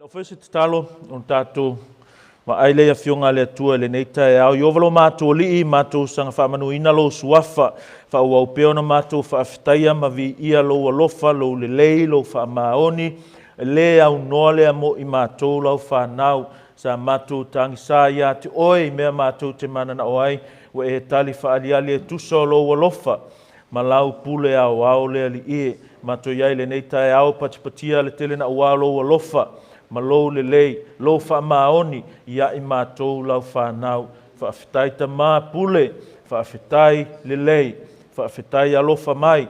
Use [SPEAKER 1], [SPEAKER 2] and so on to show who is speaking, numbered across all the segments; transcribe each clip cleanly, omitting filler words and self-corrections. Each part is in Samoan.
[SPEAKER 1] Lau foi se tatalo ona tatou vaai lea i Afioga a le Atua i lenei taeao. Ieova lo matou Alii, matou saga faamanuina lou suafa, faaauau pea ona matou faafetaia ma viia lou alofa, lou lelei, lou faamaoni, e lē aunoa lea mo i matou lau fanau. Sa matou tagisa ia te oe i mea matou te mananao ai, ua e tali faaaliali e tusa o lou alofa ma lau pule aoao le Alii e. Matou i ai i lenei taeao, patipatia le tele naua o lou alofa ma lou lelei, lou faamaoni ia i matou lau fanau. Faafetai Tama pule, faafetai lelei, faafetai alofa mai,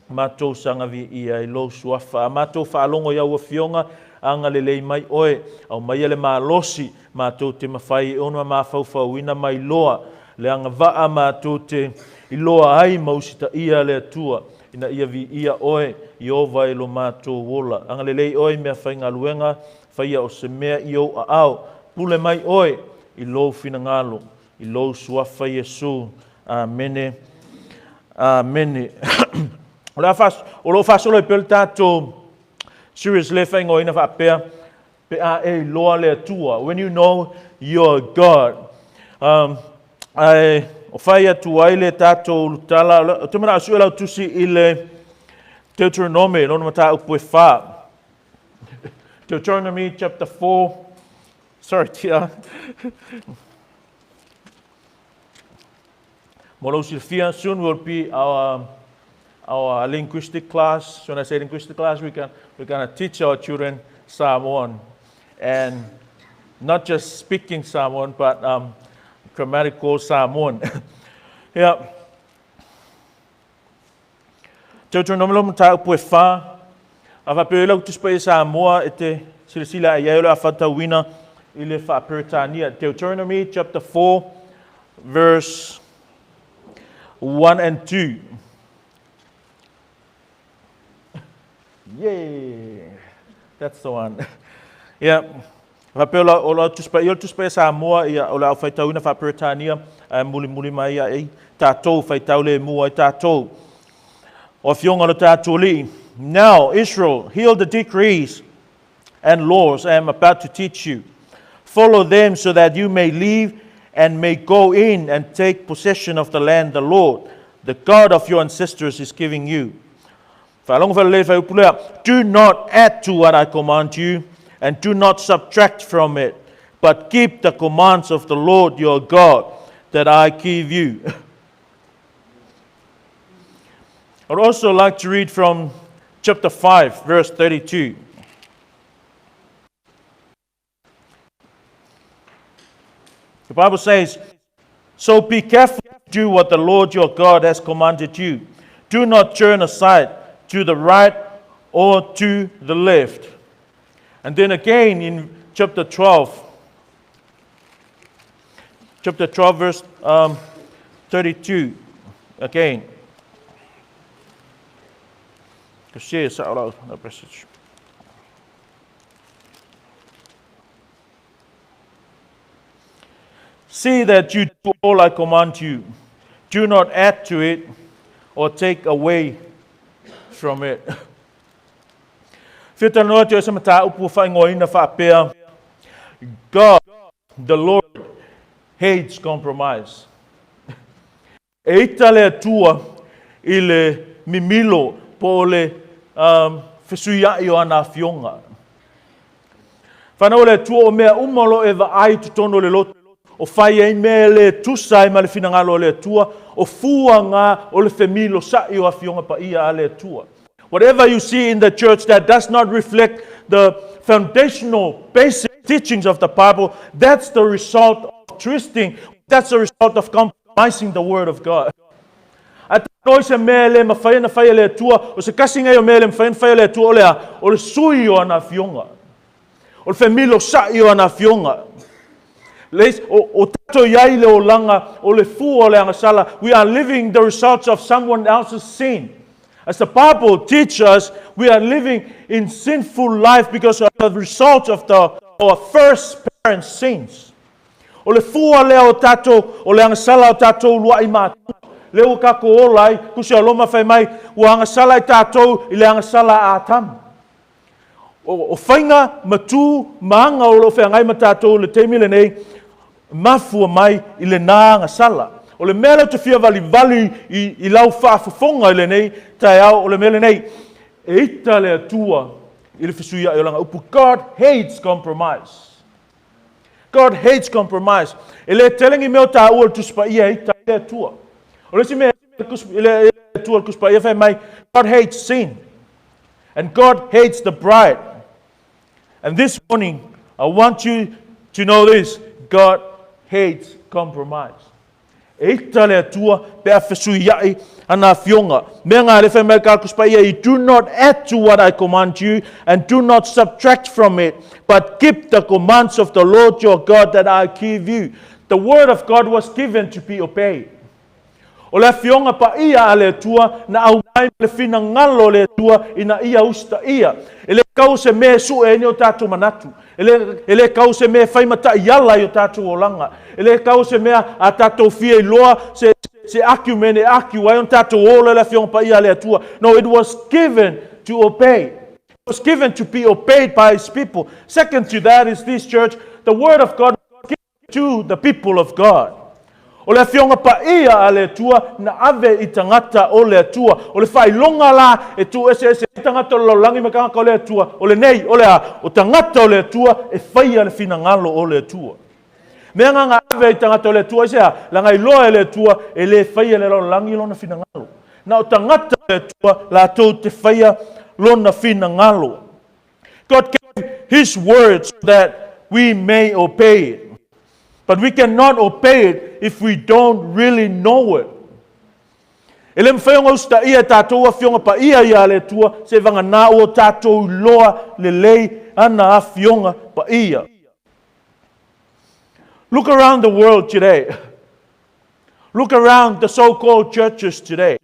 [SPEAKER 1] matou saga viia i lou suafa. A matou faalogo i au afioga, agalelei mai oe, aumaia le malosi, matou te mafai e ona mafaufauina ma iloa le agavaa matou te iloa ai ma usitaia le Atua, ina ia viia oe, Ieova i lo matou ola. Agalelei oe i meafaigaluega, faia o se mea i ou aao. Pule mai oe i lou finagalo, i lou suafa Iesu. Amene. Amene. O le a fas, o lo o faasolo ai pea le tatou series le faaigoaina faapea, Pe a e iloa le Atua, when you know your God. Ae o fai atu ai le tatou ulutala, o te manao sue lau tusi i le Deuteronomy, lona mataupu e whā. Deuteronomy chapter 4. Sorry, Tia. Mo lou silafia, soon will be our linguistic class. So when I say linguistic class, we're going to teach our children Samoan. And not just speaking Samoan, but grammatical Samoan. Yeah. Deuteronomy lo mataupu e whā. A whapeo i lau tusi paia Samoa e te silasila ai ai o le a whatauina i le whaaperetania. Deuteronomy chapter 4, verse 1 and 2. Yeah, that's the one. Yeah. Faapea o la Tusi Paia, o le Tusi Paia Samoa, ia, o le au faitauina faa-Peretania, ae mulimuli mai ia i tatou, faitau le mua ai tatou. O afioga o le tatou Alii. Now, Israel, hear the decrees and laws I am about to teach you. Follow them so that you may live and may go in and take possession of the land the Lord, the God of your ancestors, is giving you. Faalogo faalelei fuaiupu lea. Do not add to what I command you, and do not subtract from it, but keep the commands of the Lord your God that I give you. I'd also like to read from chapter 5, verse 32. The Bible says, So be careful to do what the Lord your God has commanded you. Do not turn aside to the right or to the left. And then again in chapter 12, chapter 12, verse 32, again. Passage. See that you do all I command you. Do not add to it or take away from it. Fia talanoa atu ai se mataupu ua faaigoaina faapea, God, the Lord, hates compromise. E ita le Atua i le mimilo po o le fesuia'i o ana afioga. Whanau o le Atua o mea uma o lo o e vaai i totonu o le lotu, o fai ai mea e le tusa ai ma le finagalo o le Atua, o fua ngā o le femilosa'i o afioga paia a le Atua. Whatever you see in the church that does not reflect the foundational basic teachings of the Bible, that's the result of twisting, that's the result of compromising the Word of God. A talanoa i se mea e le mafai ona fai e le Atua, o se kasi nei o mea e le mafai ona fai e le Atua o le a? O le sui o ana afioga. O le femilosa'i o ana afioga. O tatou i ai le olaga o le fua o le agasala. We are living the results of someone else's sin. As the Bible teaches us, we are living in sinful life because of the result of our first parents' sins. O le fua lea o tatou, o le agasala o tatou ulua'i matua, lea ua tatou ola ai, tusi o Roma fai mai, ua agasala i tatou i le agasala a Atamu. O faiga ma tu ma aga o lo o feagai ma tatou i le taimi lenei, mafua mai i lena agasala. O le mea lea ou te fia valivali i lau faafofoga i lenei taeao, o le mea lenei, e ita le Atua i le fesuiai o lana upu. God hates compromise. God hates compromise. E le tele ni mea o taua i le Tusi Paia e ita ai le Atua. O le isi mea e le Atua i le Tusi Paia fai mai, God hates sin. And God hates the bride. And this morning, I want you to know this, God hates compromise. E ita le Atua pe a fesuiai ana afioga. Mea ngā le whai mai ka kuspa ia, you do not add to what I command you and do not subtract from it, but keep the commands of the Lord your God that I give you. The word of God was given to be obeyed. O le Afioga Paia a le Atua na aumai ma le finagalo o le Atua ina ia usitaia. E le kau o se mea e sue ai ni o tatou manatu. E le, e le kau o se mea e fai ma taiala i o tatou olaga. E le kau o se mea a tatou fia iloa se, se argument e argue ai ona tatou ola i le Afioga Paia a le Atua. No, it was given to obey. It was given to be obeyed by his people. Second to that is this church, the word of God to the people of God. O le Afioga Paia a le Atua na ave i tagata o le Atua. O le faailoga la e tuueseese ai tagata o le lalolagi ma tagata o le Atua, o lenei, o le a? O tagata o le Atua e faia le finagalo o le Atua. Mea nga na ave i tagata o le Atua, aisea? Leaga iloa e le Atua e le faia e le lalolagi lona finagalo. Na o tagata o le Atua latou te faia lona finagalo. God gave His word so that we may obey it. But we cannot obey it if we don't really know it. E le mawhai o ngā usitaia e tātou afioga paia ia a le Atua, se vagana ua tātou iloa lelei ana afioga paia. Look around the world today. Look around the so-called churches today.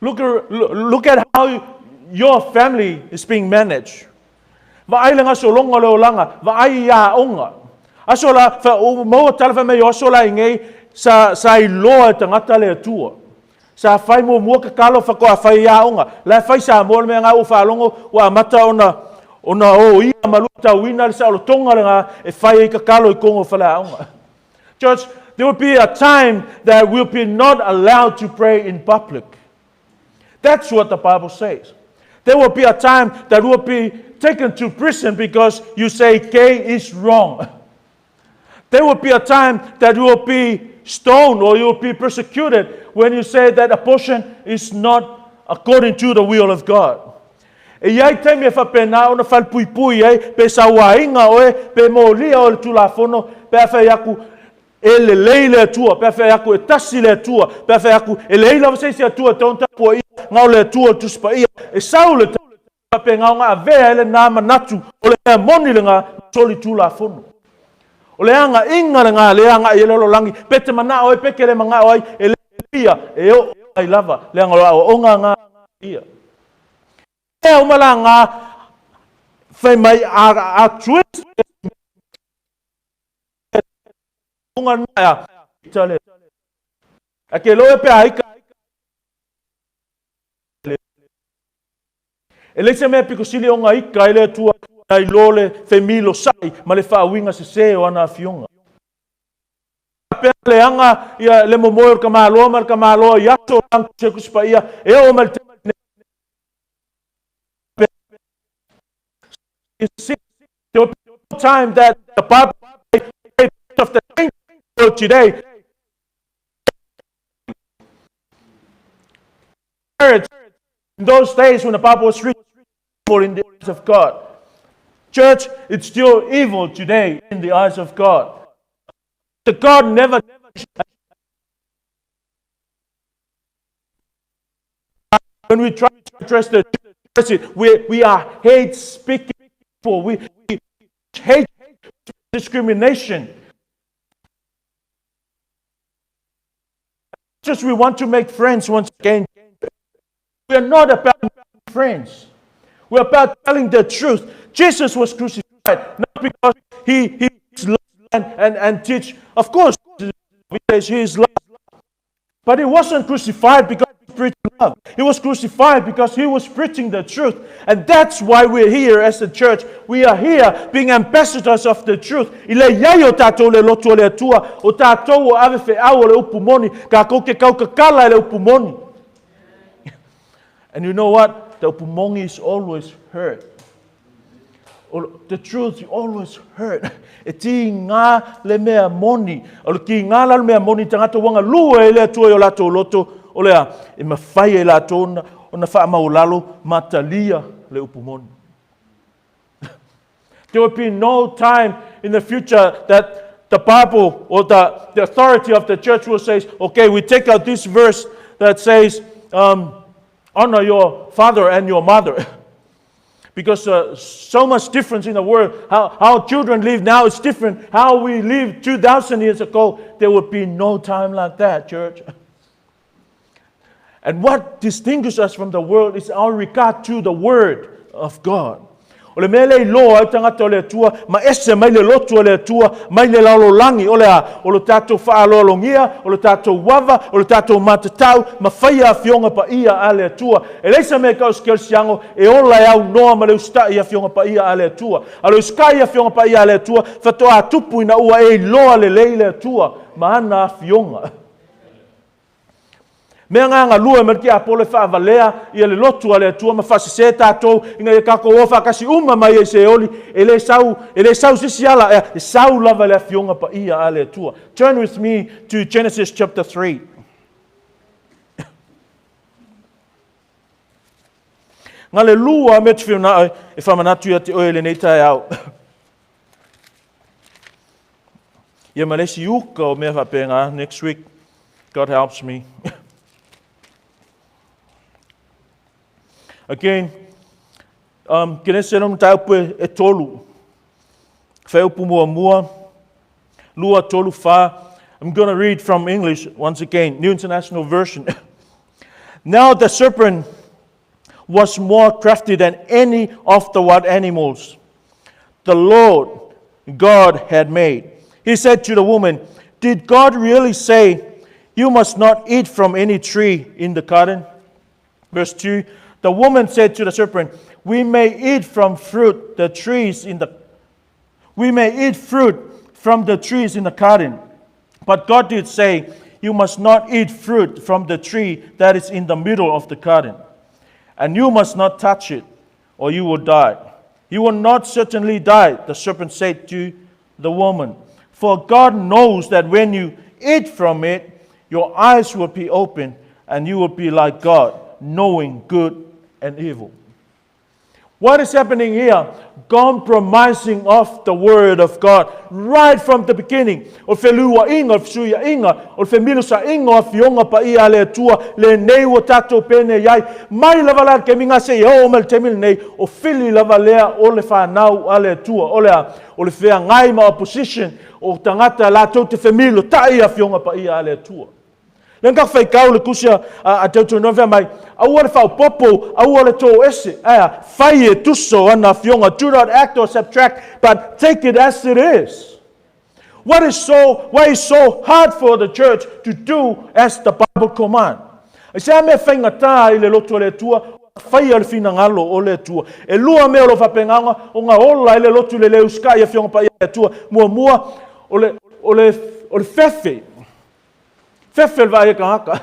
[SPEAKER 1] Look, look at how your family is being managed. Vaai le gasologa o le olaga, vaai i aoga. Aso la, fa, o maua tala fai mai o aso la i nei, sa, sa iloa e tagata le Atua. Sa fai muamua tatalo faatoa fai i aoga. La e fai Samoa le mea nga ua faalogo ua amata ona ona o ia ma luitauina le saolotoga lena e fai ai tatalo i totonu o faleaoga. Church, there will be a time that we'll be not allowed to pray in public. That's what the Bible says. There will be a time that we'll be taken to prison because you say gay is wrong. There will be a time that you will be stoned or you will be persecuted when you say that abortion is not according to the will of God. E i ai taimi e faapena ona falepuipui ai, pe sauaina oe, pe molia oe i le Tulafono, pe a fai atu e lelei le Atua, pe a fai atu e tasi le Atua, pe a fai atu e leai lava se isi Atua e tatau ona tapuaia, na o le Atua o le Tusi Paia. E sau le taimi e faapena ona avea ai lena manatu o le mea moni lena ma soli Tulafono. O le agaiga lena lea e agai ai le lalolagi, pe te manao ai, pe te le manao ai, e le ia e oo mai lava, leaga o le aoaoga lena ia. Mea uma la ngā fai mai a, a twist unga na ita le a ke loe pe ai ka e le se mea piko sili o ngā ika e le atua nai lo le femilo sai ma le whaawinga se se o ana afionga. Pea le anga ia le momoe o le kamaloa ma le kamaloa i aso o se kusi paia e oo mai le You see, there will be a time that the Bible of the world today. In those days when the Bible was written, in the eyes of God. Church, it's still evil today in the eyes of God. The God never When we try to address the church, we, we are hate speaking people. We, we hate discrimination. Just we want to make friends once again. We are not about friends. We're about telling the truth. Jesus was crucified not because he, he is love and, and, and teach. Of course, he says he is love. But he wasn't crucified because preaching love. He was crucified because he was preaching the truth. And that's why we're here as a church. We are here being ambassadors of the truth. I le iai o tātou le lotu o le Atua, o tātou o ave feau o le upu moni, kākou ke kaukakala e le upu moni. And you know what? The upu moni is always hurt. The truth always hurt. E tīgā le mea moni. O le tīgā la le mea moni tagata ua galue i le Atua i o latou loto, o le a? E mafai e latou ona, ona faamaualalo ma talia le upu moni. There will be no time in the future that the Bible or the, the authority of the church will say, okay, we take out this verse that says, um, honor your father and your mother. because uh, so much difference in the world. How, how children live now is different. How we lived 2,000 years ago, there would be no time like that, church. And what distinguishes us from the world is our regard to the Word of God. O le mea lea iloa ai tagata o le Atua, ma ese mai le lotu o le Atua, mai le lalolagi, o le a? O lo tatou faaaloalogia, o lo tatou ava, o lo tatou matatau, ma faia Afioga Paia a le Atua. E leai se mea e tau o se kerisiano e ola e aunoa ma le usitai i Afioga Paia a le Atua. A o le usitai i Afioga Paia a le Atua, faatoa tupu ina ua e iloa lelei le Atua ma ana Afioga. Mea na galue ma le tiapolo e faavalea ia le lotu a le Atua ma faasese tatou ina ia tatou o faatasi uma mai ai i Seoli, e le sau, e le sau se isi ala, e sau lava le Afioga Paia a le Atua. Turn with me to Genesis chapter 3. Na le lua mea te whiuna e whamanatu ia te oe lenei taeao. Ia ma le isi uka o mea faapena next week. God helps me. Again, um, Kenese no mataupu e, e tolu. Wheupu mua mua, lua, tolu, wha. I'm going to read from English once again, New International Version. Now the serpent was more crafty than any of the wild animals the Lord God had made. He said to the woman, Did God really say, You must not eat from any tree in the garden? Verse 2 The woman said to the serpent, We may eat from fruit the trees in the we may eat fruit from the trees in the garden. But God did say, You must not eat fruit from the tree that is in the middle of the garden, and you must not touch it, or you will die. You will not certainly die, the serpent said to the woman. For God knows that when you eat from it, your eyes will be open and you will be like God, knowing good and evil. What is happening here? Compromising of the word of God right from the beginning. O le feluaʻiga, o le fesuiaʻiga, o le femilosaʻiga o Afioga Paia a le Atua, lenei ua tatou penei ai. Mai lava la le taimi na seia oo mai le taimi lenei, o fili lava lea o le fanau a le Atua. O le a? O le feagai ma opposition o tagata latou te femilotai i Afioga Paia a le Atua. Lea na faitau le tusi a, a Deuteronomy fai mai, aua le faaopoopo, aua le toese, ae a, fai e tusa o ana afioga, do not act or subtract, but take it as it is. What is so, why is so hard for the church to do as the Bible command? I se a mea faigata i le loto o le Atua, faia le finagalo o le Atua. E lua mea o lo faapena ona ola ai le lotu le le usitai i afioga paia a le Atua. Muamua, o le, o le, o le fefe. Fefe le vaai a tagata.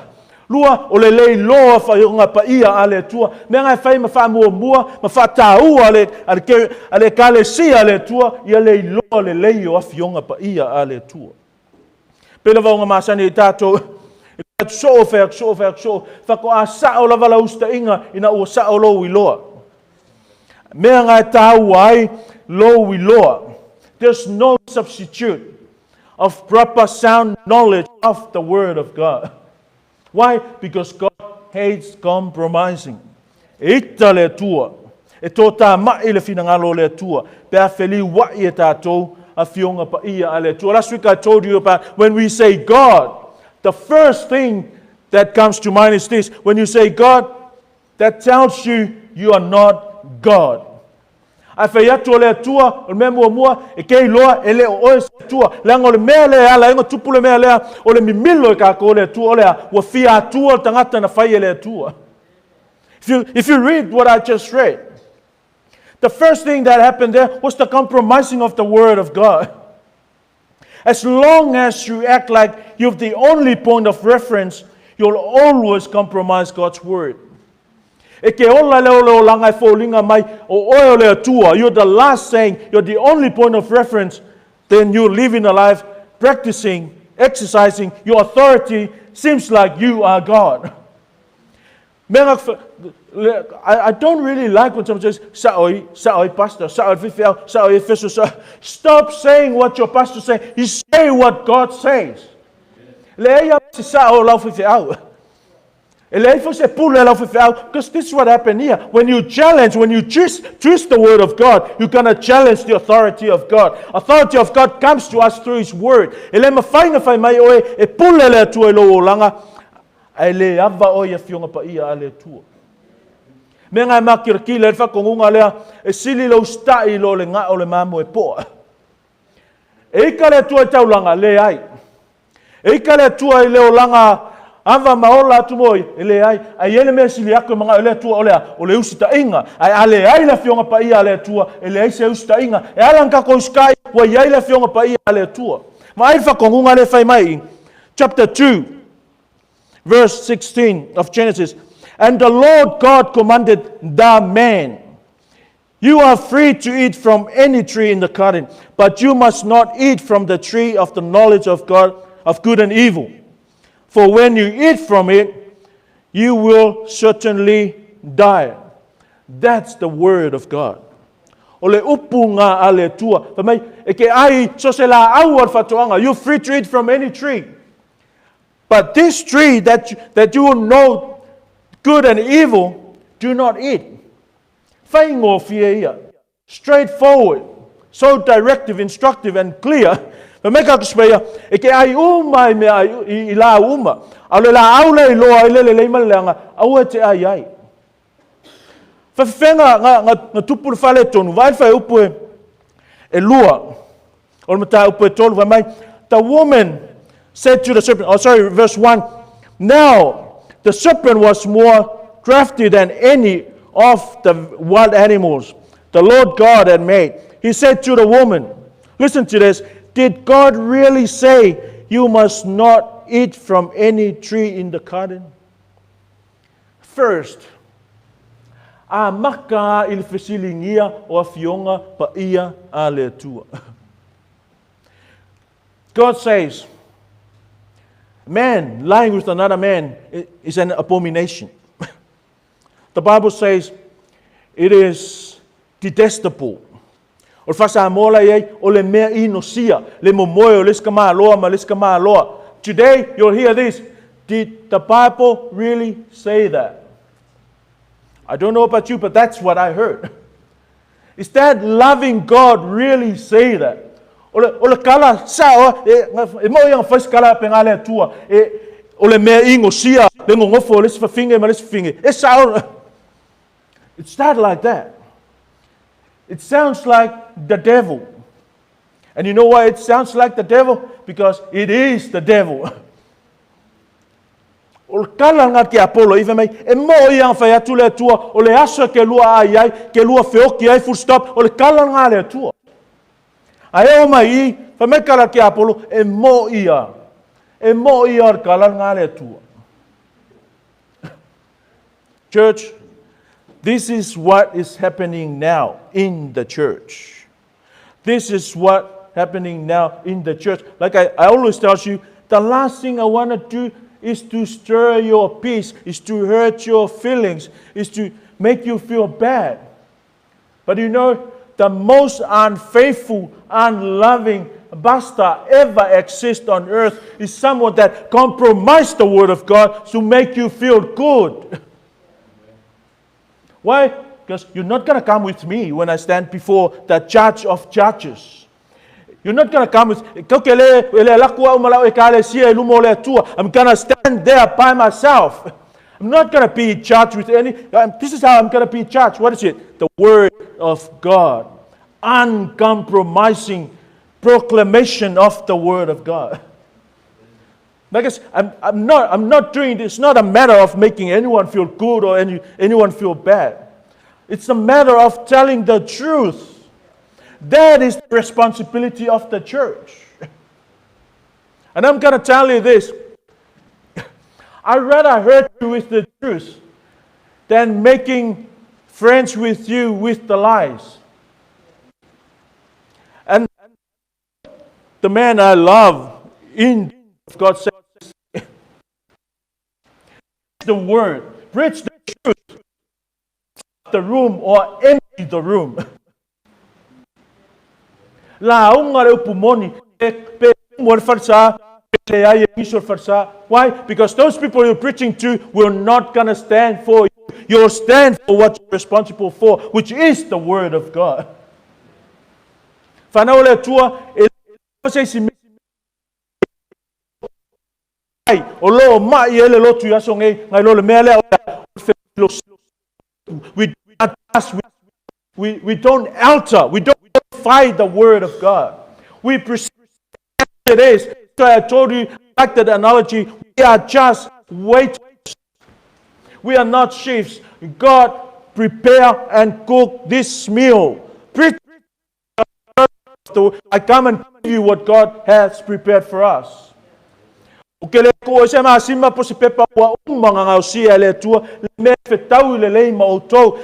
[SPEAKER 1] Lua, o le le iloa faioga paia a le Atua. Mea na e fai ma faamuamua ma faataua a le, a le, a le Ekalesia a le Atua, ia le iloa lelei o afioga paia a le Atua. Pei lava ona masani ai tatou, e atu soo, fai atu soo, fai atu soo, faatoa sao lava lau usitaʻiga ina ua sao lou iloa. Mea na e taua ai lou iloa. There's no substitute of proper sound knowledge of the Word of God. Why? Because God hates compromising. E ita le Atua, e tōtāmaʻi le finagalo o le Atua, pe a feliuaʻi e tatou Afioga Paia a le Atua. Last week I told you about when we say God, the first thing that comes to mind is this. When you say God, that tells you you are not God. Ae fai atu o le Atua, o le mea muamua, e ke iloa e le o oe se Atua. Leaga o le mea lea e ala ai ona tupu le mea lea, o le mimilo e kākou o le Atua, o le a? Ua fia Atua le tagata na fai e le Atua. If you read what I just read, the first thing that happened there was the compromising of the word of God. As long as you act like you're the only point of reference, you'll always compromise God's word. E ke ola le o le olaga e foliga mai o oe o le Atua. You're the last saying, you're the only point of reference, then you're living a life practicing, exercising your authority, seems like you are God. I don't really like when someone says, "Sa'o, sa'o, pastor, sa'o, faifeau, sa'o, Efeso, sa'o." Stop saying what your pastor says. You say what God says. Leai se sa'o o lau faifeau. E leai foi se pule lau faifeau. Because this is what happened here. When you challenge, when you twist the word of God, you're going to challenge the authority of God. Authority of God comes to us through His word. E le mafai na fai mai oe e pule le Atua i lou olaga, ae le ava oe i afioga paia a le Atua. Mea ngai makirakila le whakongunga lea, e sili lou stai lo le ngā o le mamo e poa. E ika le Atua i taulaga, leai. E ika le Atua i le olaga ava ma ola atu moi, e leai. Ae i le mea sili aku e manga o le Atua o lea, o le usita'iga. Ae a leai le afioga paia a le Atua, e leai se usita'iga. E ala na kako usitai, ua i ai le afioga paia a le Atua. Ma ai le whakongunga le fai mai, chapter 2, verse 16 of Genesis. "And the Lord God commanded the man, 'You are free to eat from any tree in the garden, but you must not eat from the tree of the knowledge of God, of good and evil. For when you eat from it, you will certainly die.'" That's the word of God. O le upu ngā a le Atua. Fai mai, e ke ai so se lā'au o le faatoaga. You're free to eat from any tree. But this tree that you will know good and evil, do not eat. Faigofie ia. Straightforward. So directive, instructive and clear. Fai mai ka kuspeia, e ke ai uma i mea i la uma. A le lā'au le iloa i le lelei ma le leaga, aua e te ai ai. Whawhenga ngā tupu le whale tonu, vai whai upu e lua. O le mata upu e tolu, fai mai, "The woman said to the serpent," oh sorry, verse 1, "Now the serpent was more crafty than any of the wild animals the Lord God had made. He said to the woman," listen to this, "Did God really say you must not eat from any tree in the garden?" First, amata i le fesiligia o afioga paia a le Atua. God says, man lying with another man is an abomination. The Bible says it is detestable. O le faasamoa la i ai, o le mea inosia, le momoe o le isi tamaloa ma le isi tamaloa. Today, you'll hear this. "Did the Bible really say that?" I don't know about you, but that's what I heard. "Is that loving God really say that?" O le kala sa o, e mo ia fai kala pe ngale tua e o le mea inosia le ngongofo o le isi fafine ma le isi fafine. E sa o. It's not like that. It sounds like the devil. And you know why it sounds like the devil? Because it is the devil. O le kala ngā ke Apollo, i mai, e mo i ang whai atu le Atua, o le aso ke lua ai ai, ke lua feoki ai, full stop, o le kala ngā le Atua. Ae o mai i, fai mai kala ke Apollo, e mo ia o le kala ngā le Atua. Church, this is what is happening now in the church. This is what happening now in the church. Like I always tell you, the last thing I want to do is to stir your peace, is to hurt your feelings, is to make you feel bad. But the most unfaithful, unloving pastor ever exist on earth is someone that compromised the word of God to make you feel good. Why? Because you're not going to come with me when I stand before the judge of judges. You're not going to come with. I'm going to stand there by myself. I'm not going to be judged with any. This is how I'm going to be judged. What is it? The word of God. Uncompromising proclamation of the Word of God. Like I said, I'm not doing this. It's not a matter of making anyone feel good or anyone feel bad. It's a matter of telling the truth. That is the responsibility of the church. And I'm going to tell you this. I'd rather hurt you with the truth than making friends with you with the lies. And the man I love in God says, the word, preach the truth, the room or empty the room. Lauga le upu moni, e pe mo le falesa, pe leai e nisi o le falesa. Why? Because those people you're preaching to will not gonna stand for you. You'll stand for what you're responsible for, which is the word of God. Fanau a le Atua, e le se isi mea ai, o lo o mai ai le lotu i aso nei, ngai lo le mea lea o le We we don't alter, we don't modify the word of God. We present it is. So I told you, like that analogy, we are just waiters. We are not chefs. God prepare and cook this meal. Preach I come and give you what God has prepared for us. O ke le ko se ma sima po se pepa ua uma nga gaosia e le Atua, le mea e fetau i le lei ma outou,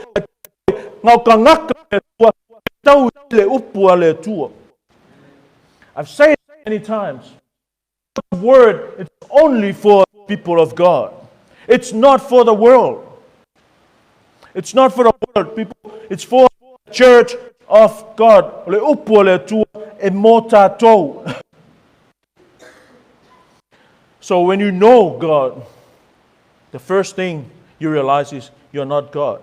[SPEAKER 1] nga o kagaka le Atua, fetau i le upu a le Atua. I've said it many times. The word is only for people of God. It's not for the world. It's not for the world, people. It's for the church of God. O le upu a le Atua e mo tatou. So when you know God, the first thing you realize is you're not God.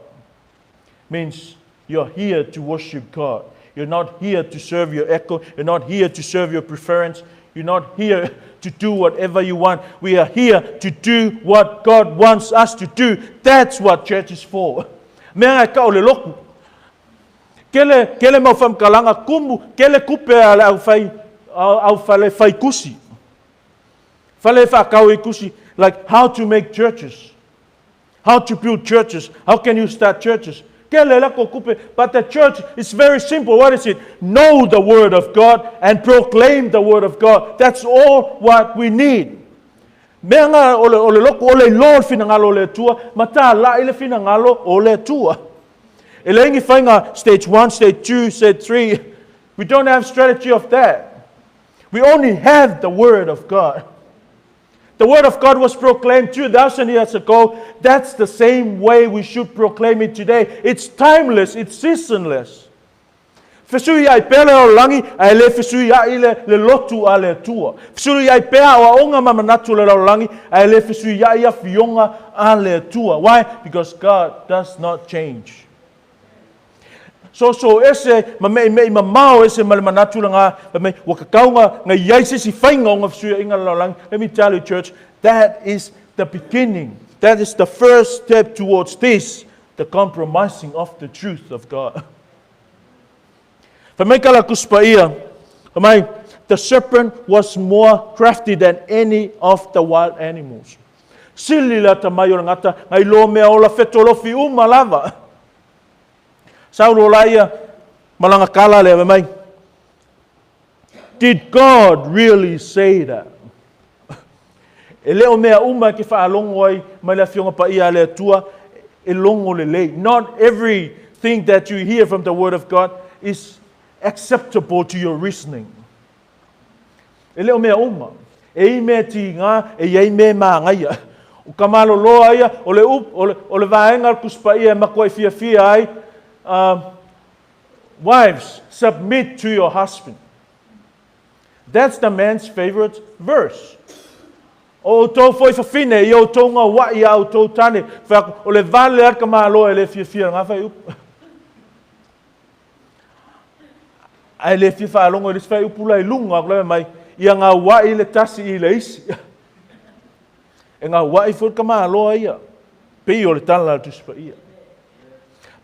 [SPEAKER 1] Means you're here to worship God. You're not here to serve your ego. You're not here to serve your preference. You're not here to do whatever you want. We are here to do what God wants us to do. That's what church is for. Mea e ka o le loku. Kele, kele mau whamkalanga kumu, kele kupe a le au whai, au whale whai kusi. Whale whakau i kusi, like how to make churches. How to build churches. How can you start churches? But the church is very simple. What is it? Know the word of God and proclaim the word of God. That's all what we need. Mea nga o le, o le loko o le iloa o le finagalo o le Atua, ma tāla'i le finagalo o le Atua. E leai ni faiga stage 1, stage 2, stage 3. We don't have strategy of that. We only have the word of God. The word of God was proclaimed 2,000 years ago. That's the same way we should proclaim it today. It's timeless, it's seasonless. Fesuiai pea le lalolagi, ae le fesuiai le, le lotu a le Atua. Fesuiai pea aoaoga ma manatu o le lalolagi, ae le fesuiai afioga a le Atua. Why? Because God does not change. Soso ese ma meʻimeʻi mamao ese ma le manatu lagā, fai mai, ua kakau nga, nga i ai se isi faiga o nga fesuiaiga a le lalolagi. Let me tell you, church, that is the beginning. That is the first step towards this, the compromising of the truth of God. Fai mai ka la Tusi Paia, fai mai, the serpent was more crafty than any of the wild animals. Sili le atamai o le gata, ngai lo mea ola fetolofi uma lava. Saulo la ia, malanga kala le mai. Did God really say that? E le o mea uma e ke whaalongo ai mai le afioga paia a le Atua e logo lelei. Not everything that you hear from the word of God is acceptable to your reasoning. E le o mea uma. E i mea tīgā, e i ai mea māngaia. O ka maloloa ia, o le, up, o le, o le vaega o le Tusi Paia e makuai fiafia ai, wives, submit to your husband. That's the man's favorite verse. O outou foi fafine, i outou gauaʻi a outou tane, fai aku, o le vale a ka malo e le fiafia ngā whai upu. Ae le fia faalogo i le isi fuaiupu la i luga aku la mai, ia gauaʻi le tasi i le isi. E gauaʻi foi le tamaloa ia, pei o le tala a le Tusi Paia.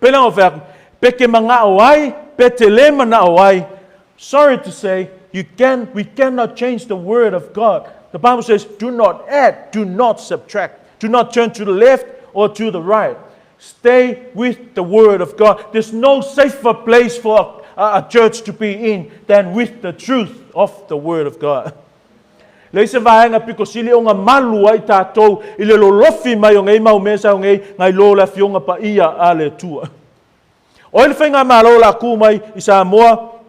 [SPEAKER 1] Pei la ona fai atu, Pe ke mana'o ai, pe te lē mana'o ai, sorry to say, you can, we cannot change the word of God. The Bible says, do not add, do not subtract, do not turn to the left or to the right. Stay with the word of God. There's no safer place for a, a church to be in than with the truth of the word of God. Leai se vaega pito sili ona malu ai tatou i le lolofi mai o nei mau mea sa o nei nai lo le Afioga Paia a le Atua. O ai le faigamalo o le a ku mai i Samoa,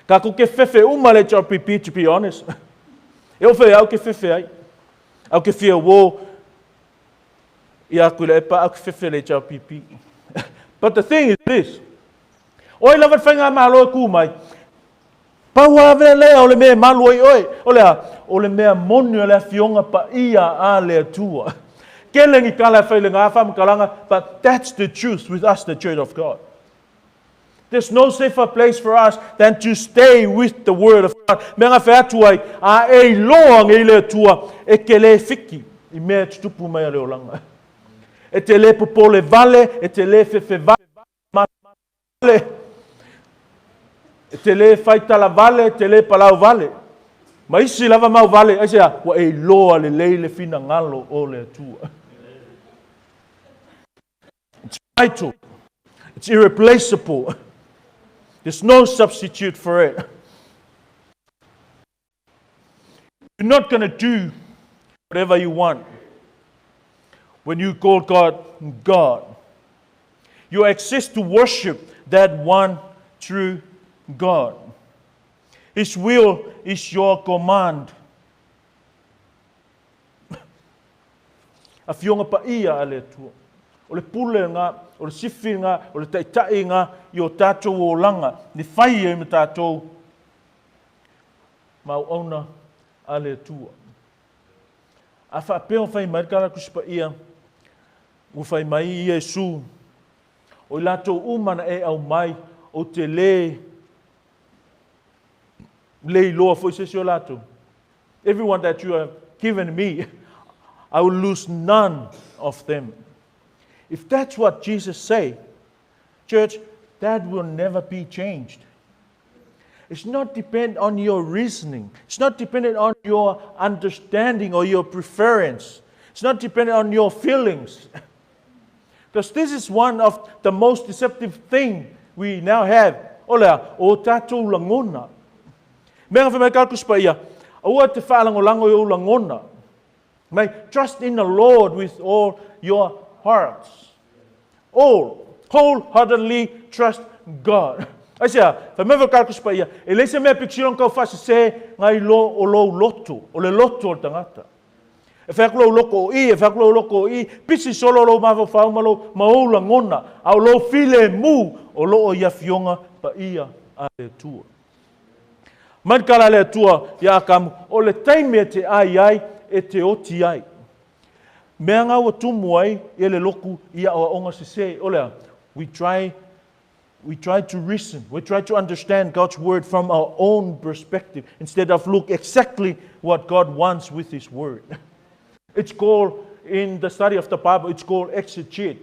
[SPEAKER 1] tatou te fefe uma le HRPP to be honest. E oo foi au ke fefe ai. Au ke fia uō ia Tuilaepa au ke fefe le HRPP. But the thing is this, o ai lava le faigamalo e ku mai, Pau lava lea o le mea e malu ai oe, o le a? O le mea moni o le Afioga Paia a le Atua. Kele ni tala e fai i lena faamatalaga, but that's the truth with us, the Church of God. There's no safer place for us than to stay with the Word of God. Mea na fai atu ai, a e iloa nei le Atua, e te le fiki i mea e tutupu mai a le olaga. E te le popole vale, e te le fefe vale, E te lē faitala vale, e te lē palau vale, ma isi lava mau vale, aisea? Ua e iloa lelei le finagalo o le Atua. It's vital. It's irreplaceable. There's no substitute for it. You're not going to do whatever you want when you call God God. You exist to worship that one true God. His will is your command. Afioga paia a le Atua. O le pule lena, o le sifi lena, o le taitai lena i o tatou olaga, ni fai ai ma tatou ma auauna a le Atua. A faapea o fai mai le Tala Tusi Paia, ua fai mai Iesu, o i latou uma na e aumai, ou te lē le iloa foi se isi o latou. Everyone that you have given me, I will lose none of them. If that's what Jesus say, church, that will never be changed. It's not depend on your reasoning. It's not dependent on your understanding or your preference. It's not dependent on your feelings. Because this is one of the most deceptive thing we now have. O le a, o tatou lagona. Mea nga whai mai ka Tusi Paia, aua te whaalangolago i ou lagona. Mai, trust in the Lord with all your hearts. All, wholeheartedly trust God. Aisea, fai mai foi le Tusi Paia, e leai se mea pito sili ona tau faasese nai lo o lou loto, o le loto o le tagata. E fai atu lou loto o i, e fai atu lou loto o i, pisi solo lou mafaufau ma lou, ma ou lagona, a o lou filemu o lo o i Afioga Paia a le Atua. Mai le tala a le Atua iā Atamu, o le taimi e te ai ai, e te oti ai. Mea nga ua tumu ai ia le lotu i aoaoga sese, o le a? We try, we try to reason, we try to understand God's word from our own perspective instead of look exactly what God wants with His word. It's called, in the study of the Bible, it's called exegete,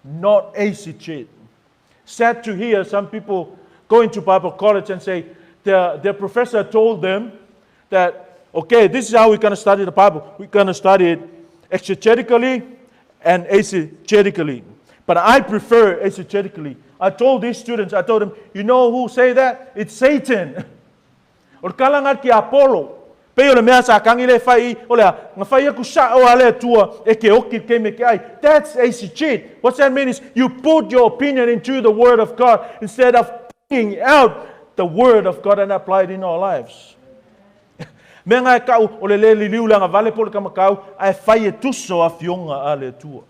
[SPEAKER 1] not eisegete. Sad to hear some people go into Bible college and say their, their professor told them that, okay, this is how we're going to study the Bible. We're going to study it exegetically and eisegetically. But I prefer exegetically. I told these students, I told them, you know who say that? It's Satan. O le kalanga ki Apollo, pei o le mea sa kagi le fai i, o le a, na fai aku sa'o a le Atua e ke oki ke me ke ai. That's eisegete. What that means is you put your opinion into the word of God instead of bringing out the word of God and apply it in our lives. Mea nga e ka'u o le le liliu le agavale po o le kamakau, ae fai e tusa o afioga a le Atua.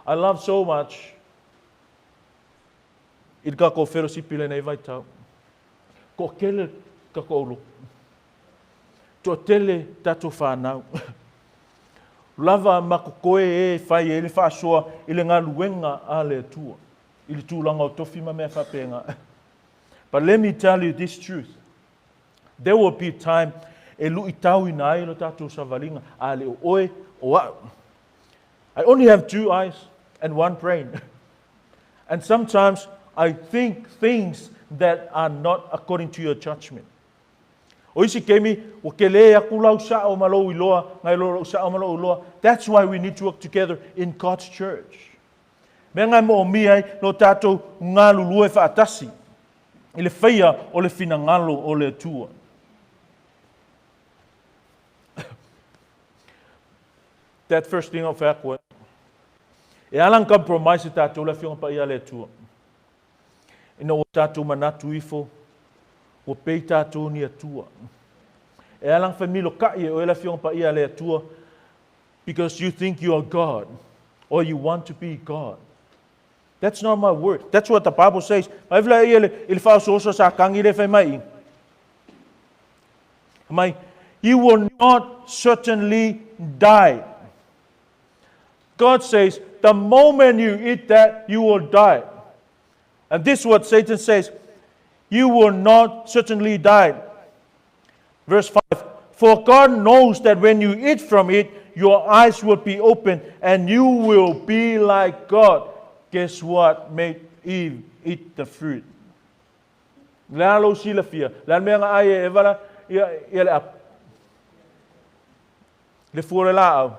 [SPEAKER 1] I love so much i le tatou fellowship i lenei vaitau. Toatele tatou lotu. Toatele tatou whanau. Lava ma totoe e fai ai le faasoa i le galuega a le Atua, i le tulaga o tofi ma mea faapena. But let me tell you this truth. There will be time e luitauina ai lo tatou savaliga, a le o oe, o a'u. I only have two eyes and one brain. And sometimes I think things that are not according to your judgment. O isi kemi, ua kelē aku lau sa'o ma lou iloa, nai lo lou sa'o ma lou iloa. That's why we need to work together in God's church. Mea nga e moomia ai lo tatou galulue faatasi i le faia o le finagalo o le Atua. That first thing o fai atu ai. E ala ona compromise tatou le Afioga Paia a le Atua. Ina ua tatou manatu ifo, ua pei tatou ni Atua. E ala ona femilokai e oe le Afioga Paia a le Atua because you think you are God or you want to be God. That's not my word. That's what the Bible says. Mai vla i le i le faaosooso sa kangi le fai mai. Mai, you will not certainly die. God says, the moment you eat that, you will die. And this is what Satan says you will not certainly die. Verse 5 For God knows that when you eat from it, your eyes will be open and you will be like God. Guess what made Eve eat the fruit? Le a lou silafia, le a le mea na ai e Eva la, ia, ia le apo. Le fua o le laau.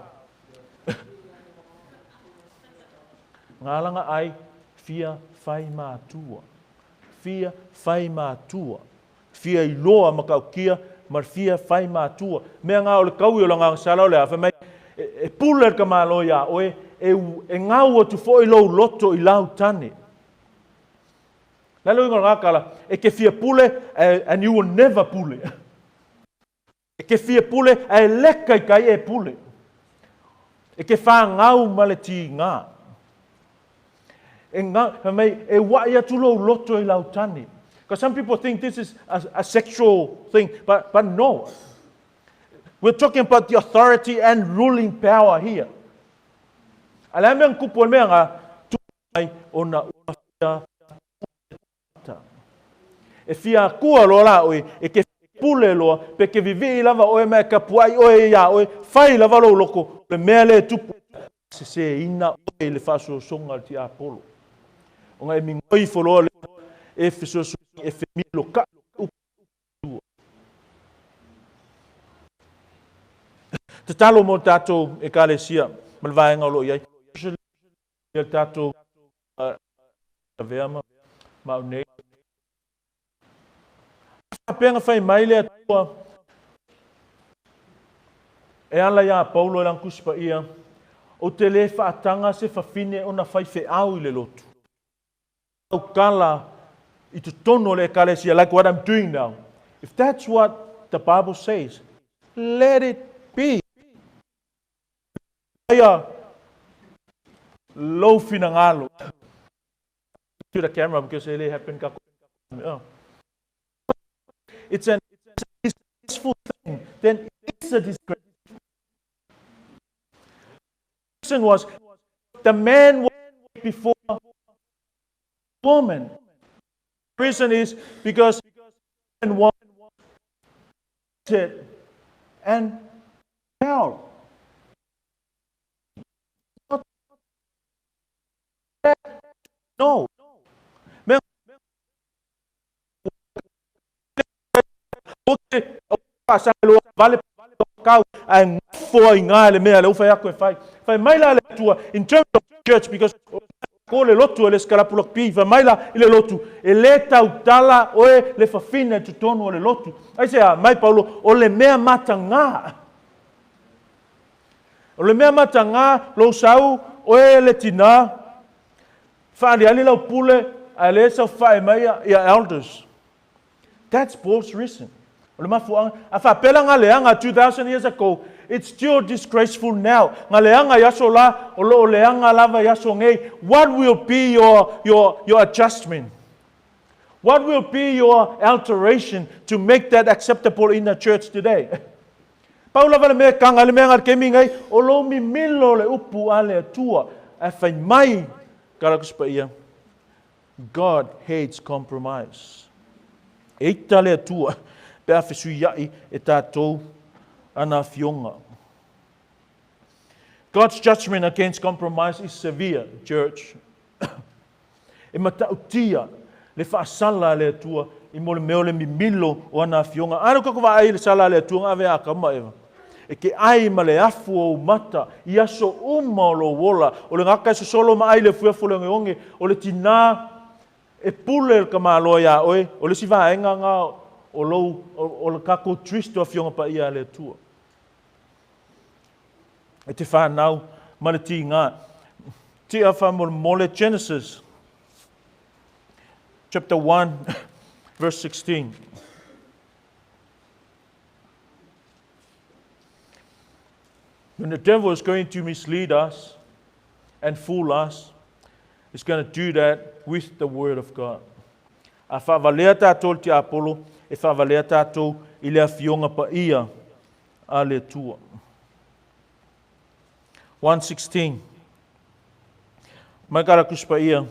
[SPEAKER 1] Ngā langa ai, fia whai mātua. Fia whai mātua. Fia iloa matautia ma le fia fai matua. Mea ngā o le kaui o le agaga sala o le a, fai mai, e, e pule le tamālo iā oe, e, e gau atu foi lou loto i lau tane. Le a le uiga o lena tala, e te fia pule, and you will never pule. E te fia pule, ae leka i tai e pule. E te whāngau ma le tīngā. E, ngā, fai mai, e wa'i atu lou loto i lau tane. Because some people think this is a, a sexual thing, but, but no. We're talking about the authority and ruling power here. A le a mea kupu o le mea ngā, tu mai ona ua fia ta. E fia akua loa la oe, e ke pule loa, pe ke vivii lava oe ma e kapuai oe iā oe, fai lava lou loko, o le mea lea e tupu, seseina oe i le faasoasoga a le tiapolo. Ona e migoi ifo loa lea e fesoasoani e femilokaʻi upu tua. Tatalo mo tatou Ekalesia ma le vaega o lo o i ai. Ia tatou lavea ma ma au nei. Faapea na fai mai le Atua e ala iā Paulo i lana Tusi Paia, Ou te lē faataga se fafine ona faifeau i le lotu. Tautala i totonu o le Ekalesia, like what I'm doing now. If that's what the Bible says, let it be. Aia lou finagalo. To the camera because e le happen ka oh. It's an disgraceful thing. Then it's a disgrace. The was the man was before woman. The reason is because man wanted and hell. No. Vale kau ae gafo ai gā le mea le ua fai atu e fai. Fai mai la le Atua in terms of church because ko le lotu e le sikalapula pi fai mai la i le lotu e le tautala oe le fafine i totonu o le lotu. Aisea mai Paulo o le mea matagā. O le mea matagā lou sau oe le tinā faaliali lau pule ae le saofai mai ia elders. That's Paul's reason. O le mafuaaga, a faapea la ngā leaga 2000 years ago, it's still disgraceful now. Ngā leaga i aso la, o loo leaga lava i aso nei. What will be your, your, your adjustment? What will be your alteration to make that acceptable in the church today? Pau lava le mea e kanga i le mea nga le kemi ngai, o lou mimilo le upu a le Atua, ae fai mai ka la Tusi Paia, God hates compromise. E ita le Atua pe a fesuiaʻi e tatou ana afioga. God's judgment against compromise is severe, church. E matautia le faasala a le Atua i mo le mea o le mimilo o ana afioga. A lea ua tatou vaai i le sala a le Atua na ave ia Atama ma Eva, E te ai ma le afu o ou mata i aso uma o lou ola. O le gata e sosolo ma ai le afuafu o le ogeoge, o le tinā e pule le tamaloa iā oe. O le isi vaega na o lou, o le tatou twist o Afioga Paia a le Atua. E te whanau ma le tīngā. Tia faamolemole Genesis chapter 1 verse 16. When the devil is going to mislead us and fool us, he's going to do that with the word of God. A faavalea tātou le tiapolo, e faavalea tātou i le afioga paia a le Atua. 1:16. Mai kara kusi paia.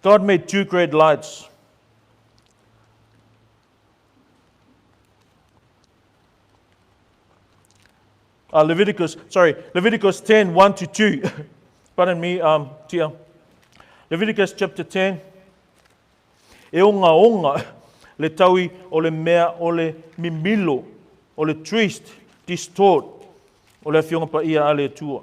[SPEAKER 1] God made two great lights. Uh, Leviticus, sorry, Leviticus 10, 1 to 2. Pardon me, um, Tia. Leviticus chapter 10. E ogaoga le taui o le mea o le mimilo, o le twist, distort, o le Afioga Paia a le Atua.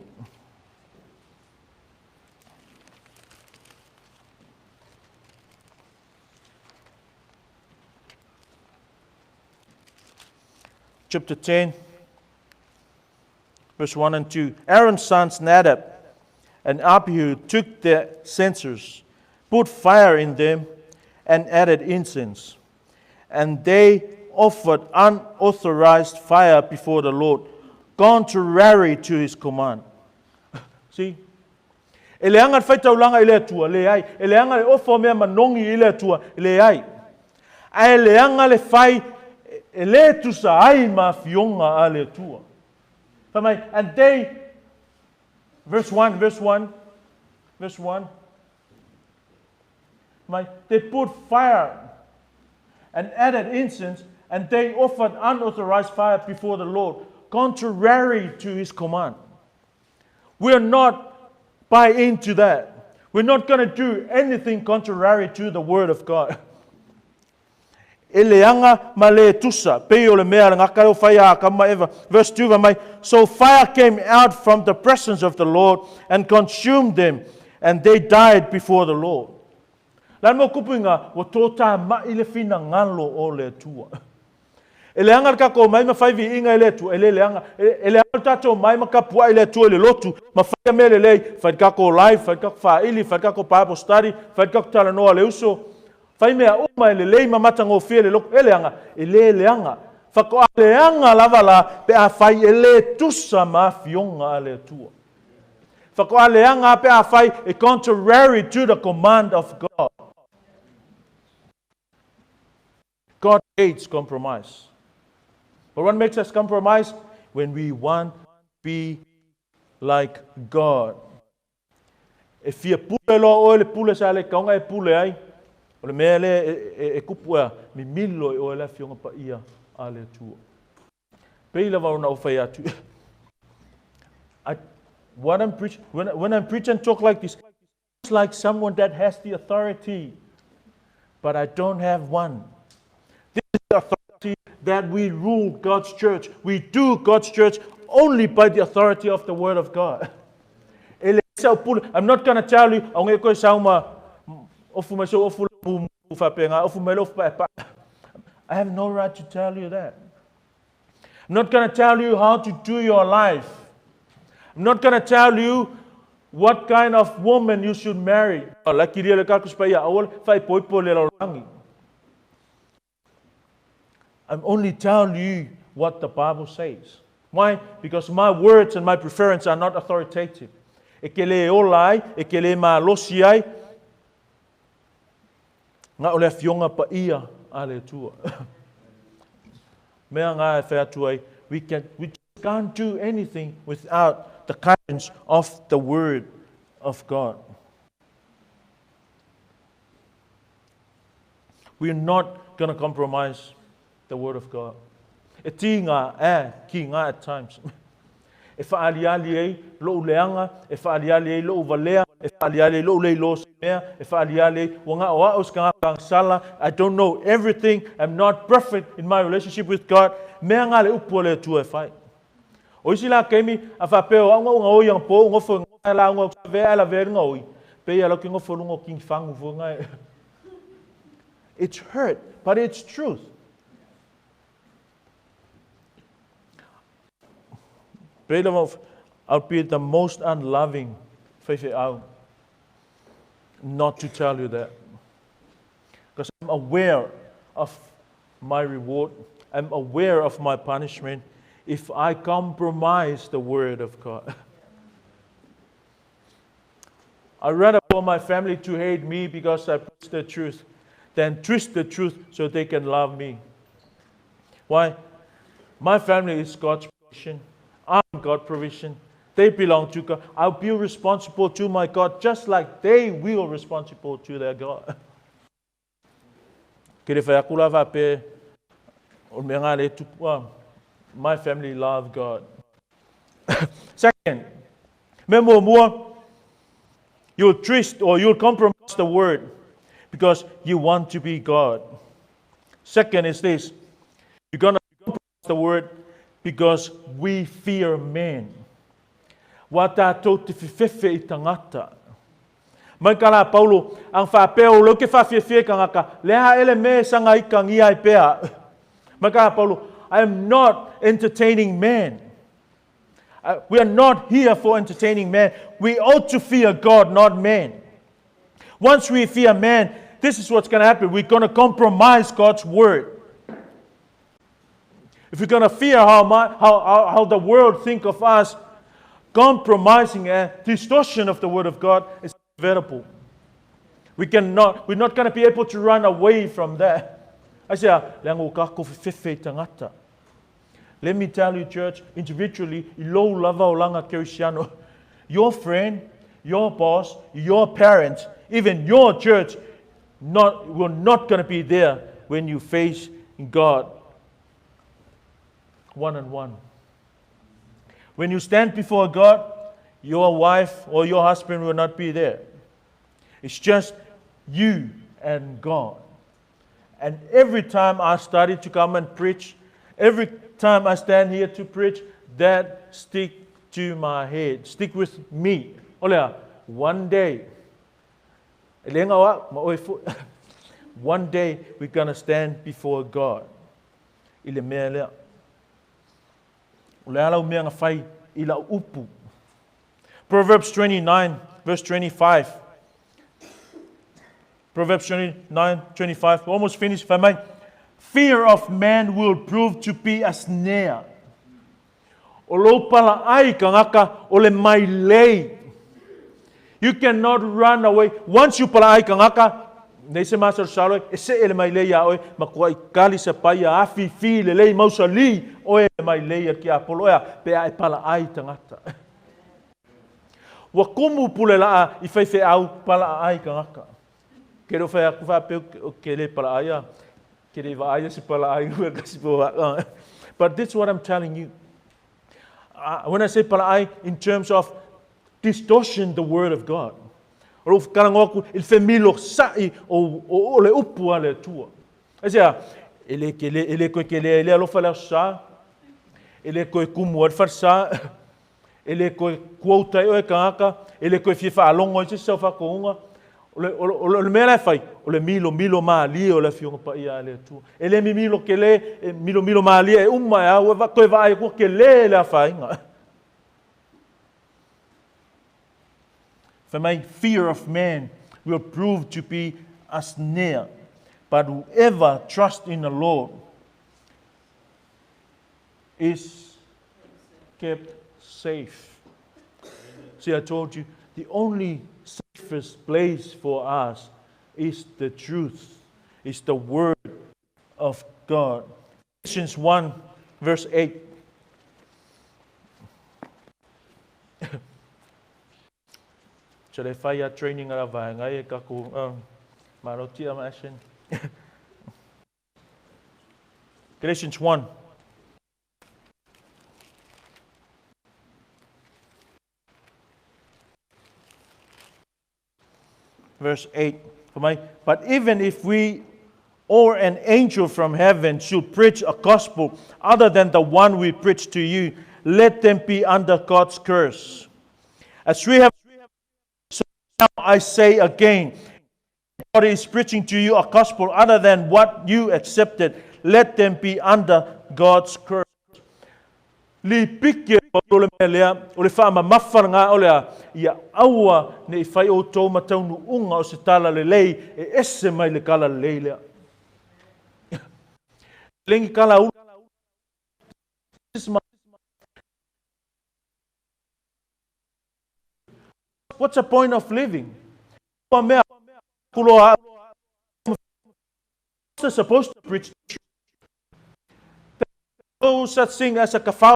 [SPEAKER 1] Chapter 10, verse 1 and 2. Aaron's sons Nadab and Abihu took their censers, put fire in them, and added incense. And they offered unauthorized fire before the Lord, contrary to his command. See? E leaga le faitaulaga i le Atua? Leai. E leaga le ofa o mea manogi i le Atua? Leai. Ae leaga le fai e le tusa ai ma afioga a le Atua. Fai mai, and they, verse 1, verse 1, verse 1, mai, they put fire and added incense, and they offered unauthorized fire before the Lord, contrary to his command. We're not buy into that. We're not going to do anything contrary to the word of God. E leaga ma le tusa, pei o le mea le gaka o fai a Akama Eva. Verse 2 mai, So fire came out from the presence of the Lord and consumed them, and they died before the Lord. La mo kupu inga, ua tōtā mai le finagalo o le Atua. E leaga le tatou mai ma fai viiga i le Atua, e le leaga. E leaga le tatou mai ma tapuai i le Atua i le lotu, ma fai mea lelei, fai le tatou live, fai le tatou faili, fai le tatou Bible study, fai le tatou talanoa le uso, fai mea uma e lelei ma matagofie le lotu. E leaga, e le leaga. Faatoa leaga lava la pe a fai e le tusa ma afioga a le Atua. Faatoa leaga pe a fai e contrary to the command of God. God hates compromise. But what makes us compromise? When we want to be like God. E fia pule loa oe le pule sa le kaonga e pule ai. O le mea lea e, e, e kupu ea, mimilo i oe le afioga paia a le Atua. Pei lava ona ou fai atu. I, what I'm preach, when, when I'm preach and talk like this, it's like someone that has the authority, but I don't have one. This is the authority that we rule God's church. We do God's church only by the authority of the Word of God. E le sau pule, I'm not going to tell you, au nge koe sau ma, ofu mai so ofu pu whapenga, ofu mai ofu pa pa. I have no right to tell you that. I'm not going to tell you how to do your life. I'm not going to tell you what kind of woman you should marry. La kiria le kakus pa ia awal fai poipo le lalagi. I'm only telling you what the Bible says. Why? Because my words and my preference are not authoritative. E ke le ola ai, e ke le malosi ai, Nga o le afioga paia a le Atua. Mea nga e whai atu ai, we, can, we can't do anything without the guidance of the Word of God. We're not going to compromise the Word of God. E tī ngā, e, ki ngā at times. E faaaliali ai lo'u leaga, e faaaliali ai lo'u valea, e faaaliali ai lo'u le iloa o se mea, e faaaliali ai ua ga'o a'u se tagata agasala, I don't know everything, I'm not perfect in my relationship with God. Mea nga le upu a le Atua e fai. O isi la taimi, a faapea o au na ou gaoi anapō ou nofo i lauga ou te lavea ae lavea ai le gaoi, pei a lau ke nofo i luga o kini fagu foi na e. It's hurt, but it's truth. Pei lava, I'll be the most unloving faifeau not to tell you that. Because I'm aware of my reward, I'm aware of my punishment if I compromise the word of God. I'd rather for my family to hate me because I preach the truth than twist the truth so they can love me. Why? My family is God's provision. I'm God's provision. They belong to God. I'll be responsible to my God just like they will responsible to their God. Ke le whai aku la faapea o le mea ngā le tupu, my family love God. Second, mea muamua, you'll twist or you'll compromise the word because you want to be God. Second is this, you're going to compromise the word because we fear men. Wā tātou te whewhewhe i tangata. Mai ka la Paulo, ang whaapea o leu ke whawhiawhia i kangaka, le aha ele me sanga i ka ngia i pea. Mai ka la Paulo, I am not entertaining men. We are not here for entertaining men. We ought to fear God, not men. Once we fear man, this is what's going to happen. We're going to compromise God's word. If we're going to fear how, my, how, how, how the world think of us, compromising a distortion of the word of God is inevitable. We cannot, we're not going to be able to run away from that. I say, leaga ua kākou fefefe i tagata. Let me tell you, church, individually, i lou lava olaga Kerisiano, your friend, your boss, your parents, even your church, not, will not going to be there when you face God one on one. When you stand before God, your wife or your husband will not be there. It's just you and God. And every time I study to come and preach, every time I stand here to preach, that stick to my head, stick with me. Olea, one day, one day we're going to stand before God. I le mea lea. O le a lau mea na fai i lau upu. Proverbs 29, verse 25. Proverbs 29, 25. We're almost finished, if I may. Fear of man will prove to be a snare. O lou pala ai kangaka o le mai lei. You cannot run away. Once you pala ai kangaka, nei se masalosalo e se'e le mailei iā oe, ma kua i kali sa paia afifi lelei mausali oe le mailei a le tiapolo ea pe a e palaai tagata. Ua kumu pule la'a i faifeau pala'aai tagata. Ke le o fai atu faapea o ke le pala'ai a, ke le i va'ai a se pala'ai ua kasi po va'a. But this is what I'm telling you. When I say pala'ai, in terms of distortion the word of God. O lou talanoa atu i le femilo sa'i o, o, o le upu a le Atua. Aisea, e le, kele, e le koe kelea i le alofa le aso sa, e le koe kumu ai le falesa, e le koe quote ai oe tagata, e le koe fia faalogo ai se isi sau faatonuga. O le, o, le, o le mea la e fai, o le milomilo malie o le Afioga Paia a le Atua. E le mimilo kele, e milomilo malie e uma e au e toe vaai atu kele le afaina. Fai mai, fear of man will prove to be a snare, but whoever trusts in the Lord is kept safe. See, I told you, the only safest place for us is the truth, is the Word of God. Ephesians 1, verse 8. So le fai a training a vaenga e kaku malo tia ma action. Galatians 1. verse 8. Fai mai, But even if we or an angel from heaven should preach a gospel other than the one we preach to you, let them be under God's curse. As we have so now I say again, God is preaching to you a gospel other than what you accepted, let them be under God's curse. Lipiki e Paulo le mea lea, o le faamamafa lena o le a, ia aua ne i fai outou ma taunuuga o se tala lelei e ese mai le tala lelei lea. Lengi kala ulu. What's the point of living? Ua mea kuloa supposed to preach no such thing as a kafau.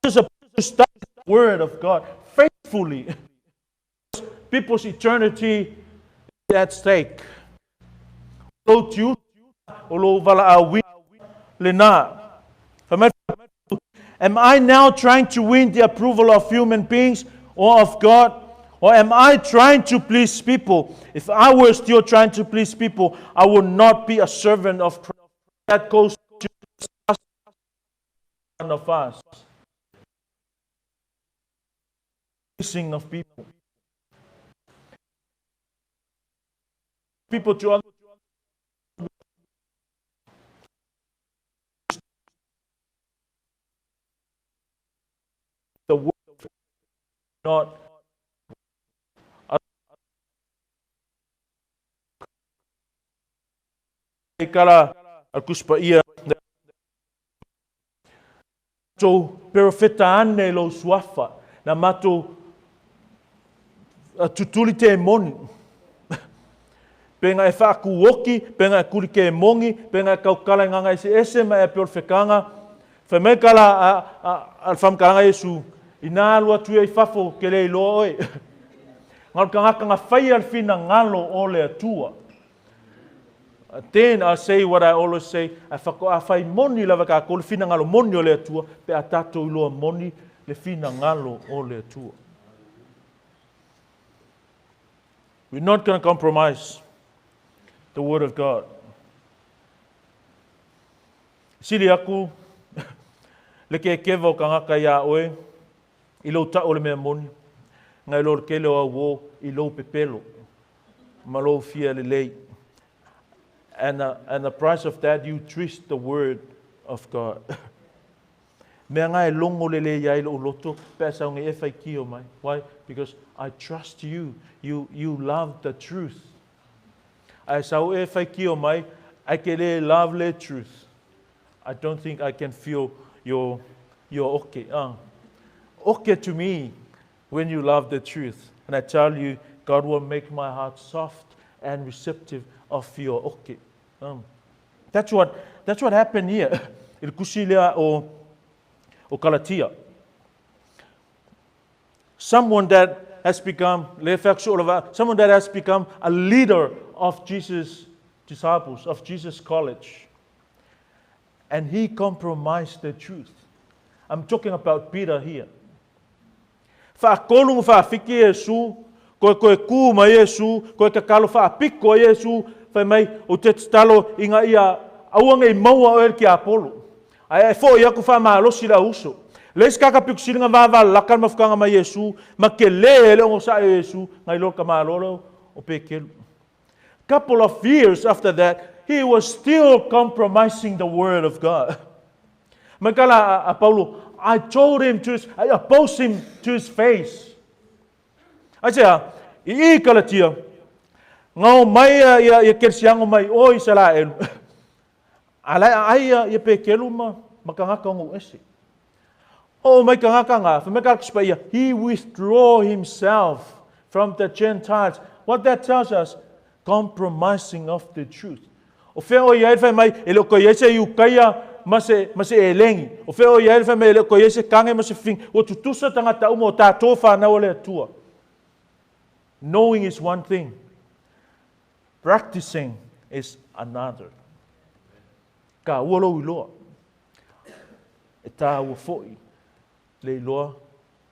[SPEAKER 1] Supposed to study the word of God faithfully. People's eternity is at stake. Lou tiute, o lou valaauina lena. Fai mai, Am I now trying to win the approval of human beings or of God? Or am I trying to please people? If I were still trying to please people, I would not be a servant of Christ. That goes to one of us. Pleasing of people. People to other the world not kala al kuspa ia tou perofeta ane i lou suafa, na matou tutuli te moni. Penga e whaakuoki, penga e kuli ke mongi, penga e kaukala i nganga ese ese ma e pe o le fekanga. Fai mai kala a, a, a le whamkalanga Yesu, ina alu atu ia i fafo ke le iloa oe. Ngalo kangaka nga whai al whina ngalo o le atua. Then I say what I always say, a whako a whai moni lava ka ko le whina ngalo moni o le atua, pe a tātou iloa moni le whina ngalo o le atua. We're not going to compromise the word of God. Sili aku le ke keva o kangaka ia oe i lou ta'u o le mea moni, ngai lo le kele o au o i lou pepelo, ma lou fia lelei. And, and the price of that, you twist the word of God. Mea nga e longo lele ia i lou loto, pe a sau nge e whai kio mai. Why? Because I trust you. You, you love the truth. Ai sau e whai kio mai, ai ke le love le truth. I don't think I can feel your, your okay. Okay to me when you love the truth. And I tell you, God will make my heart soft and receptive of your okay. That's what, that's what happened here. I le kusi lea o, o Galatia. Someone that has become, someone that has become a leader of Jesus' disciples, of Jesus' college. And he compromised the truth. I'm talking about Peter here. Faatolu ma faafiki Iesu, koe koe ku mai Iesu, koe tatalo faapiko ai Iesu, fai mai, ou te tatalo ina ia aua nei maua oe e le tiapolo, ae e foʻi aku faamalosi le au uso. Le isi kaka pito sili na vavalalaka le mafutaga ma Iesu, ma telē le ogosaʻi o Iesu, nai lo le tamaloa lea o Pekelu. Couple of years after that, he was still compromising the word of God. Mai kala a, a Paulo, I told him to his, I opposed him to his face. Ai se a, i i Galatia, ngao mai ia, ia, ia kerisiano mai o i Selaelu. A lai a ai ia, ia Pekelu ma, ma kangaka o ese. O mai kangaka ngā, wha mai kala ia, he withdraw himself from the Gentiles. What that tells us, compromising of the truth. O fea o ia e mai, e le o koe ai se Iukaia ma se, ma se elegi. O fea o ia e mai, e le o koe ai se kage ma se fing. Ua tutusa tagata uma o tatou whanau o le Atua. Knowing is one thing. Practicing is another. Ka ua lou iloa. E tāua foʻi le iloa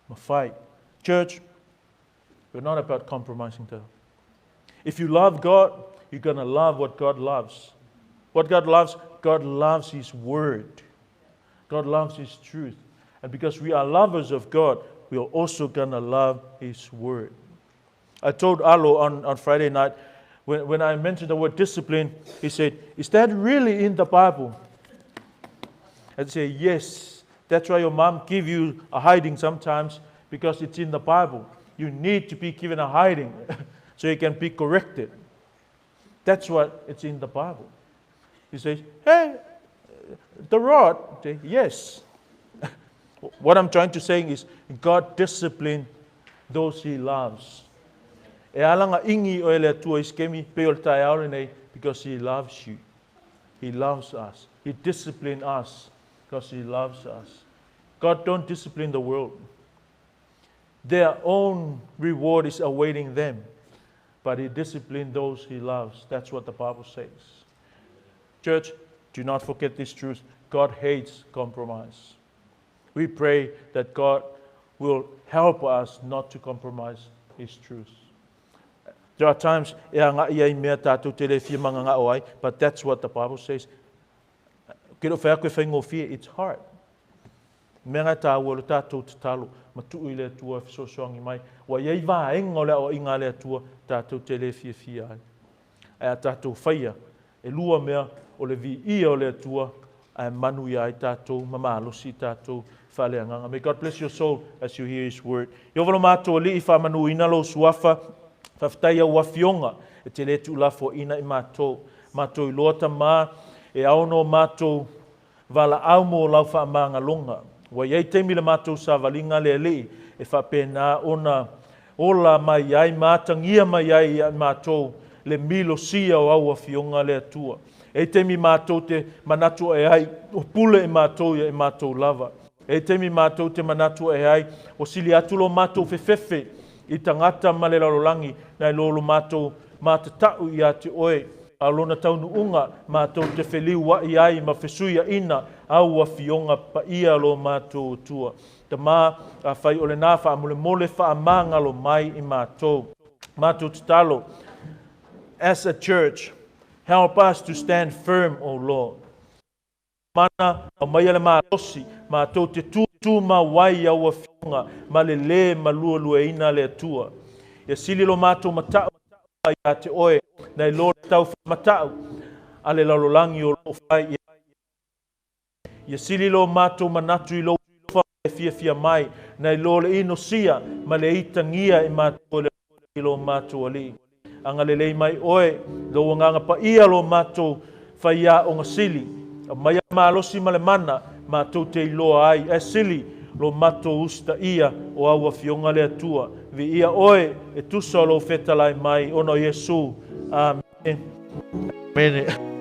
[SPEAKER 1] ma fai. Church, we're not about compromising the. If you love God, you're going to love what God loves. What God loves, God loves His Word. God loves His truth. And because we are lovers of God, we are also going to love His Word. I told Alo on Friday night, when I mentioned the word discipline, he said, Is that really in the Bible? I'd say, Yes. That's why your mom give you a hiding sometimes, because it's in the Bible. You need to be given a hiding so you can be corrected. That's what it's in the Bible. He says, Hey, the rod. Say, yes. What I'm trying to say is God discipline those He loves. E alanga ingi o ele atua iskemi pe o le taeao lenei, because He loves you. He loves us. He disciplined us because He loves us. God don't discipline the world. Their own reward is awaiting them. But He disciplined those He loves. That's what the Bible says. Church, do not forget this truth. God hates compromise. We pray that God will help us not to compromise His truth. There are times, e anga ia i mea tātou te le fia manga ngā ai, but that's what the Bible says. Ke ro whea koe whaingofie, it's hard. Mea ngā tāua le tātou te talo, ma tuu i le atua whisosoangi mai, wa iei vaenga o le o inga le atua, tātou te le fia fia ai. Ai a tātou whaia, e lua mea o le vi ia o le atua, ai manu ia ai tātou, mamalosi tātou whaleanganga. May God bless your soul as you hear His word. Iova lo mātou li i whamanu ina lo suafa, whawhitai au wafionga, e te le tūlafo ina i mātou. Mātou i loata mā, e aono mātou wala au mō lau whaamanga longa. Wa iei te mila mātou sa valinga le li, e whapena ona ola mai ai, mātangia mai ai i mātou, le milo sia o au afionga le atua. E te mi mātou te manatu e ai, o pule e mātou ia e mātou lava. E te mi mātou te manatu e ai, o sili atu lo mātou fefefe, i tangata ma le lalolangi, nai lolo mātou mātatau i a te oe, a lona taunu unga, mātou te whiliu i ai ma fesuia ina, au a fionga pa ia lo mātou tua. Ta mā, a whai o le nā wha mole mole wha mangalo mai i mātou. Mātou te talo, as a church, help us to stand firm, O Lord. Mana, o mai ale mātosi, mātou te tū ma wai au a fionga, ma le le ma lua lua ina le atua. Ia sili lo mātou matau ia te oe, nei lo tau matau, a le lalolangi o lo whai ia. Ia sili lo mātou manatu i lo e fia fia mai, nei lo le ino sia, ma le itangia i mātou le i lo mātou ali. Anga le lei mai oe, lo wanganga pa ia lo mātou whai ia o ngasili. A mai malosi ma le mana, mātou te iloa ai, e sili lo mātou usta ia o aua fionga le atua. Vi ia oe e tusa o lo whetalai mai, ono Yesu. Amen. Amen.